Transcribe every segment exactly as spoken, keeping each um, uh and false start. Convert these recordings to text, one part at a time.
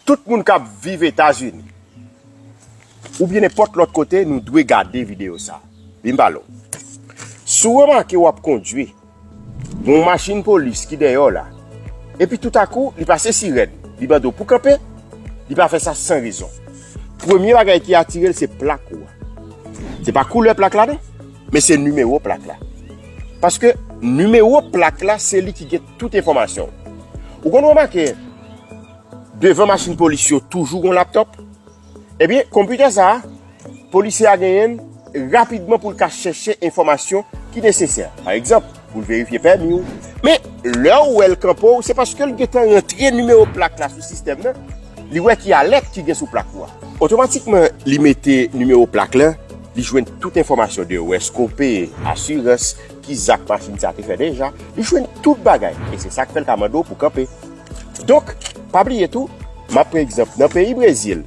Tout moun k ap viv Etazini, oubyen nenpòt lòt kote, nou dwe gade videyo sa. Vin pale w. Si w remake w ap kondwi, gen yon machin polis ki dèyè w la, epi toutakou, li pase sirèn, li mande w pou kanpe, li pa fè sa san rezon. Premye bagay ki atire l, se plak ou a. Se pa koulè plak la, non, men se nimewo plak la. Paske nimewo plak la, se li ki gen tout enfòmasyon w. Ou konn remake, devan machin polis yo toujou gen laptòp? Ebyen, konpitè sa a, polisye a genyen l rapidman pou l ka chèche enfòmasyon ki nesesè. Pa egzanp, pou l verifye pèmi w. Men, lè w wè l kanpe w, se paske l gentan rantre nimewo plak la sou sistèm nan. Li wè ki alèt ki gen sou plak ou a. Otomatikman, li mete nimewo plak la, li jwenn tout enfòmasyon de w, èske w peye asirans, ki zak machin sa te fè deja, li jwenn tout bagay. E se sa k fè l ka mande w pou kanpe. Donk, pa bliye tou, m ap pran egzanp, nan peyi Brezil,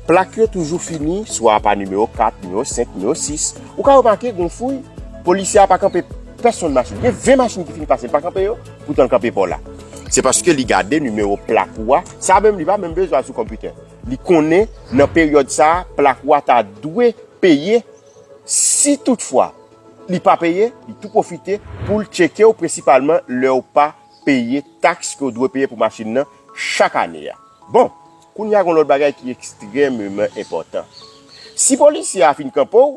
plak yo toujou fini, swa pa nimewo kat, nimewo senk, nimewo sis. Ou ka remake, gen yon fouy, polisye a pa kanpe pèsonn machin. Gen ven machin ki fin pase, li pa kanpe yo, poutan l kanpe pa w la. Se paske li gade nimewo plak ou a, sa menm li pa menm bezwen al sou konpitè. Li konnen, nan peryòd sa a, plak ou a ta dwe peye. Si toutfwa li pa peye, li tou pwofite pou l tcheke w, prensipalman lè w pa peye taks ke w dwe peye pou machin nan chak ane a. Bon, kounye a gen yon lòt bagay ki ekstrèmeman enpòtan. Si polisye a fin kanpe w,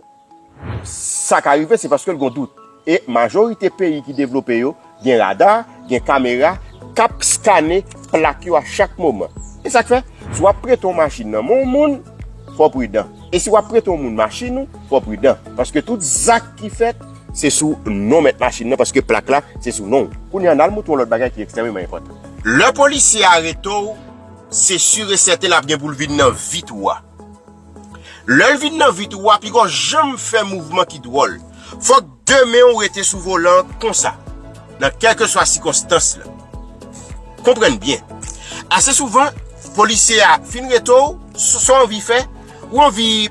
sa ka rive se paske l gen yon dout. E majorite peyi ki devlope yo gen rada, gen kamera k ap skane plak yo a chak moman. E sa k fè, si w ap prete yon machin nan men yon moun, fò w pridan. E si w ap prete yon moun machin ou, fò w pridan. Paske tout zak ki fèt, se sou non mèt machin nan, paske plak la, se sou non w. Kounye a, n al montre w yon lòt bagay ki ekstrèmeman enpòtan. Lè polisye a arete w, se si e sèten l ap gen pou l vin nan vit ou a. Lè l vin nan vit ou a, piko janm fè mouvman ki dwòl. Fòk de men w rete sou volan an konsa, nan kèlkeswa sikonstans lan. Konprann byen. Ase souvan, polisye a fin rete w, sa w anvi fè, ou anvi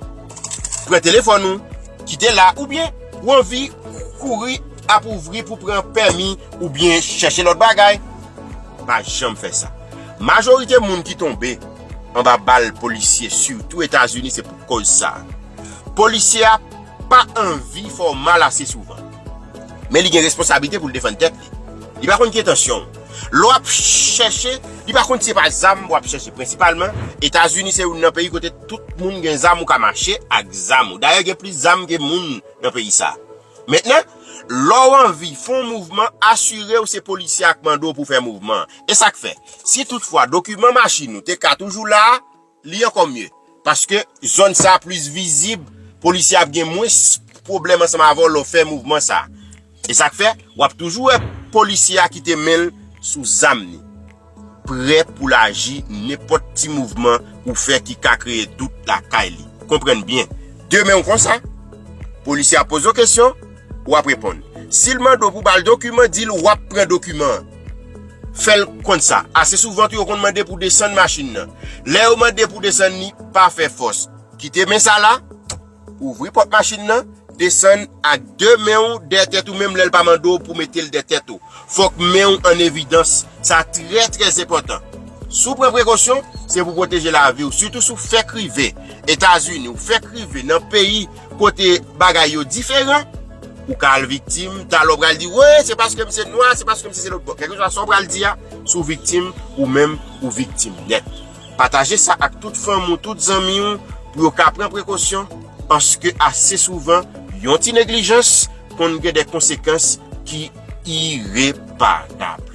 pran telefòn ou, kite la, oubyen ou anvi kouri ap ouvri pou pran pèmi, oubyen chèche lòt bagay. Pa janm fè sa. Majorite moun ki tonbe anba bal polisye, sitou Etazini, se pou kòz sa a. Polisye a pa anvi fè w mal ase souvan. Men li gen responsablite pou l defann tèt li. Li pa konn ki entansyon w. Lè w ap chèche, li pa konn si se pa zam w ap chèche. Prensipalman, Etazini se youn nan peyi kote tout moun gen zam, ou ka mache ak zam ou. Dayè, gen plis zam ke moun nan peyi sa. Mentnan, lè w anvi fè yon mouvman, asire w se polisye a k mande w pou fè mouvman an. E sa k fè, si toutfwa dokiman machin ou te ka toujou la a, li ankò mye. Paske zòn sa a plis vizib, polisye ap gen mwens pwoblèm ansanm avè w lè w fè mouvman sa a. E sa k fè, w ap toujou wè polisye a kite men l sou zam li, prè pou l aji nenpòt ti mouvman ou fè ki ka kreye dout lakay li. Konprann byen. De men w konsa, polisye a poze w kesyon, w ap reponn. Si l mande w pou ba l dokiman, di l w ap pran dokiman an. Fè l konn sa. Ase souvan tou, yo konn mande pou desann machin nan. Lè yo mande pou desann li, pa fè fòs. Kite men sa la, ouvri pòt machin nan, desann ak de men w dèyè tèt ou, menm lè l pa mande w pou mete l dèyè tèt ou. Fòk men w an evidans. Sa trè, trè enpòtan. Si w pran prekosyon, se pou pwoteje lavi w. Sitou si w fèk rive Etazini, ou fèk rive nan peyi kote bagay yo diferan, ou ka al viktim, talè w pral di, "Wi, se paske m se nwa, se paske m se, se lòt bò." Kèlkeswa sa w pral di a, si w viktim, ou menm, ou viktim nèt. Pataje sa ak tout fanmi w, tout zanmi w, pou yo ka pran prekosyon, paske ase souvan, yon ti neglijans konn gen de konsekans ki ireparab.